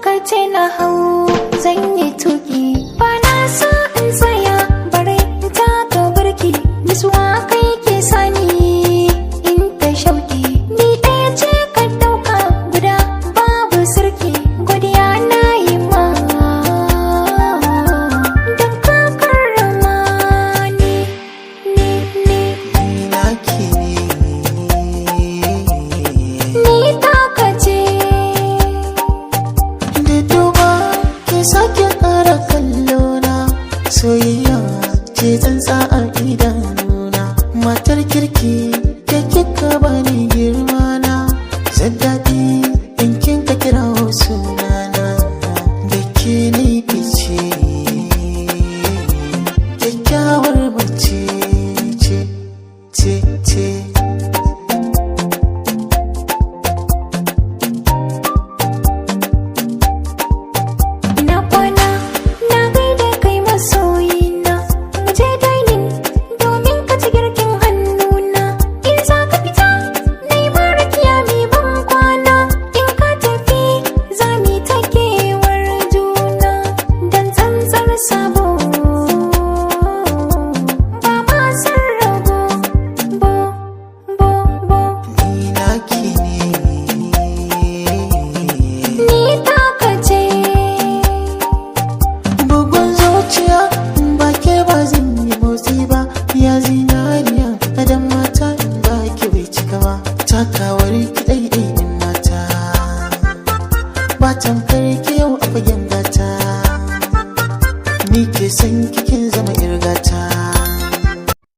Ka ce na hau zan yi tuki, ba na so in tsaya bare in taka birki. Nutsuwa kai ke sani in ta shauki, ni ɗaya ce ka ɗauka guda babu sirki. Godiya na yi ma don ka karrama ni, ni, ni. Ni naki ne. Ni taka ce. Da duba ki sake ƙara kallona, soyayya ce tsantsa a idanuna. Matar kirki ke kika bani girma na, zan daɗi in kin ka kira sunana. Da ke ni fice, kyakkyawar mace ce ce ce. Na kwana, na gaida kai masoyina. Mu je dining domin ka ci girkin hannuna. In za ka fita, na yi marakiya mai ban kwana. In ka tafi, za mu yi ta kewar juna. Dan tsantsar sabo, ba ma san rabo, bo, bo, bo. Ni naki ne. Ni taka ce. Bugun zuciya, in ba ke ba zan yi motsi ba. Ya zinariya adam mata, in ba ki bai cika ba. Takawar ki ɗaiɗai in mata, ba tamkar ki yau a fagen gata. Ni ke san kikin zama irgata.